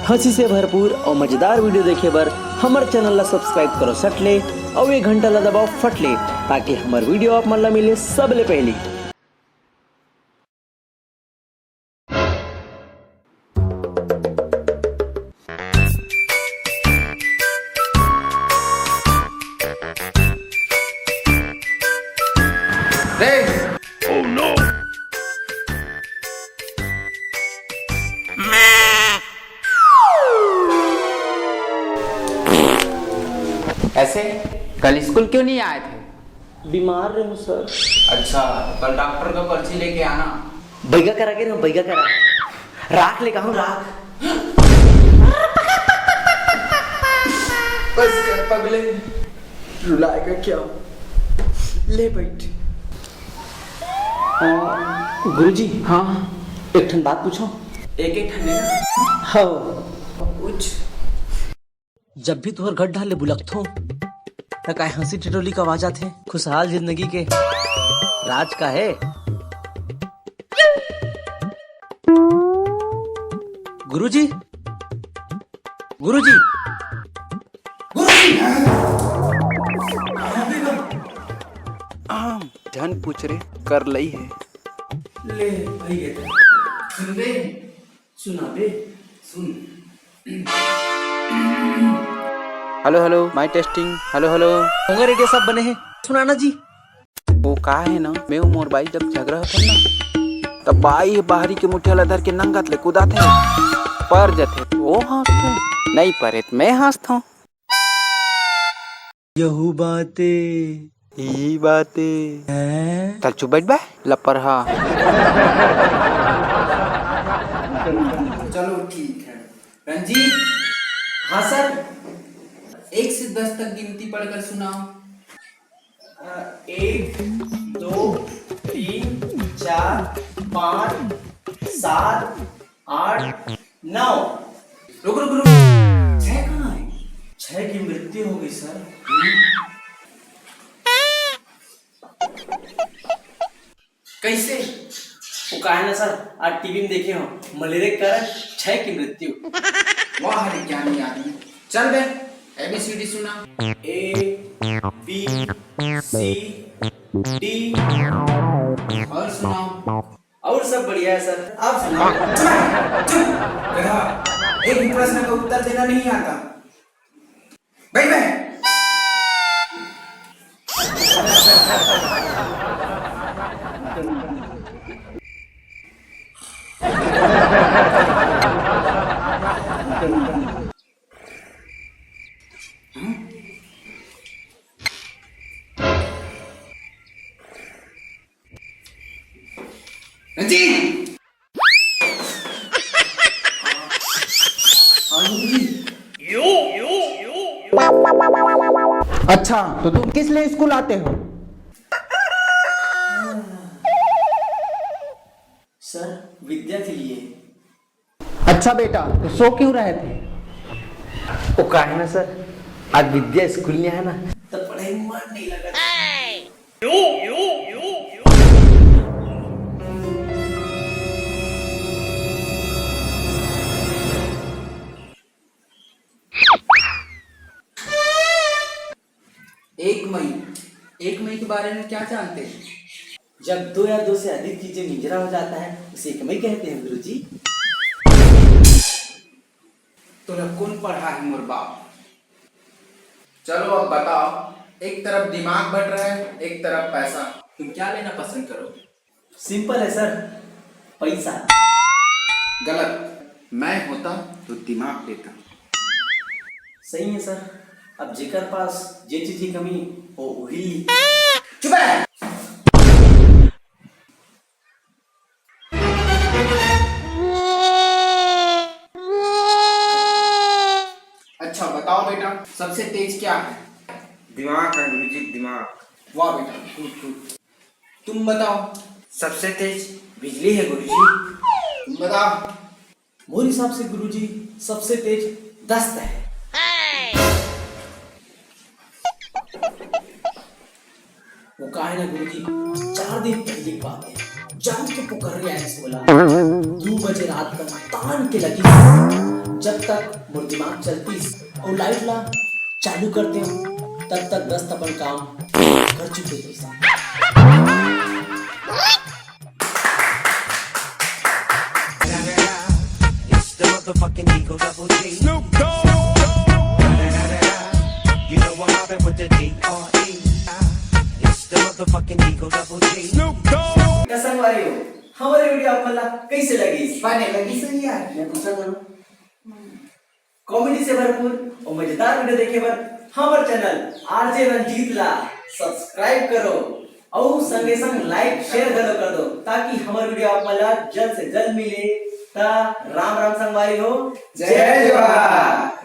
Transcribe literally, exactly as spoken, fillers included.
हंसी से भरपूर और मजेदार video देखे बर हमर channel ला subscribe करो सट ले और ये घंटा ला दबाओ फट ले, ताकि हमर video आप मन ला मिले सबले पहली। रे। Oh no। ऐसे कल स्कूल क्यों नहीं आए थे? बीमार रहूं सर। अच्छा, तो कल डॉक्टर का पर्ची लेके आना। बैगा करा के रहूं, बैगा करा। राख ले कहूं, राख। बस कर पगले, रुलाएगा क्या? ले बैठ। अ, गुरुजी। हाँ। एक ठन बात पूछो। एक एक ठन लेना। हाँ। पूछ। जब भी तुहर घर डहर ले बुलकथों, त काय हंसी टिटोली का आवाज आथे? खुशहाल जिंदगी के राज का है? गुरुजी, गुरुजी। आम धन पूछ रे, कर लई है। ले, भाई ये तो। सुन बे, सुना बे, सुन। Hello, hello, mike testing. Hello, hello. होंगे रेडियो सब बने हैं, सुनाना जी। वो का है ना, मैं वो मोर बाई जब झगड़ा होता ना, तब बाई बाहरी के मुठिया ला धर के नंगत ले कूदाथे, पर जथे वो हंसथे, नहीं परे त मैं हंसथों। यहू बाते। यही बाते। हैं? चल चुप बैठ बे, लपर हा। चलो ठीक है। रंजीत। हाँ सर। एक से दस तक गिनती पढ़कर सुनाओ। अ, एक, दो, तीन, चार, पाँच, सात, आठ, नौ। रुक, रुक, रुक। छह कहाँ है? छह की मृत्यु हो गई सर। कैसे? वो का है ना सर, आज टीवी में देखे हो, मलेरिया के कारण छह की मृत्यु। वाह रे ज्ञानी आदमी। चल बे, एबीसीडी सुना। ए, बी, सी, डी। और सुनाओ। और सब बढ़िया है सर, आप सुनाओ। चुप! चुप! गधा, एक भी प्रश्न का उत्तर देना नहीं आता। बैठ बे। रंजीत! अच्छा, तो तुम किस लिए स्कूल आते हो? सर, विद्या के लिए। अच्छा बेटा, तो सो क्यों रहे थे? वो का है ना सर, आज विद्या स्कूल नहीं है ना, तो पढ़ाई में मन नहीं लगा। एक मई, एक मई के बारे में क्या जानते हैं? जब दो या दो से अधिक चीजें मिंजरा हो जाता है, उसे एक मई कहते हैं गुरुजी। तोला कौन पढ़ा है मोर बाप? चलो अब बताओ, एक तरफ दिमाग भट रहा है, एक तरफ पैसा, तुम क्या लेना पसंद करोगे? सिंपल है सर, पैसा। गलत, मैं होता तो दिमाग लेता। सही है सर, अब जेकर पास जे चीज की कमी हो वही। चुप है। अच्छा बताओ बेटा, सबसे तेज क्या है? दिमाग है गुरुजी, दिमाग। वाह बेटा, गुड गुड। तुम बताओ। सबसे तेज बिजली है गुरुजी। तुम बताओ। मोर हिसाब से गुरुजी, सबसे तेज दस्त है। वो का है ना गुरुजी, चार दिन पहले की बात है, जान के पुकार रिहिस मोला। दू बजे रात का तान के लगी। जब तक मोर दिमाग चलतीस अउ लाइट ला चालू कर देव, तब तक दस्त अपन काम कर चुके रहिस। It's the motherfucking Eagle Double G. Snoop Dogg. You know I'm mobbing with the D R E. It's the motherfucking Eagle Double G. Snoop Dogg. त संगवारी हो, हमर वीडियो आप मन ला कैसे लगिस? बने लगिस यार, मैं पूछा था। कॉमेडी से भरपूर और मजेदार वीडियो देखे बर हमर चैनल आरजे रंजीत ला सब्सक्राइब करो और संगे संग लाइक शेयर घलो कर दो, ताकि हमर वीडियो आप मन ला जल्द से जल्द मिले। त राम राम संगवारी हो, जय जोहार।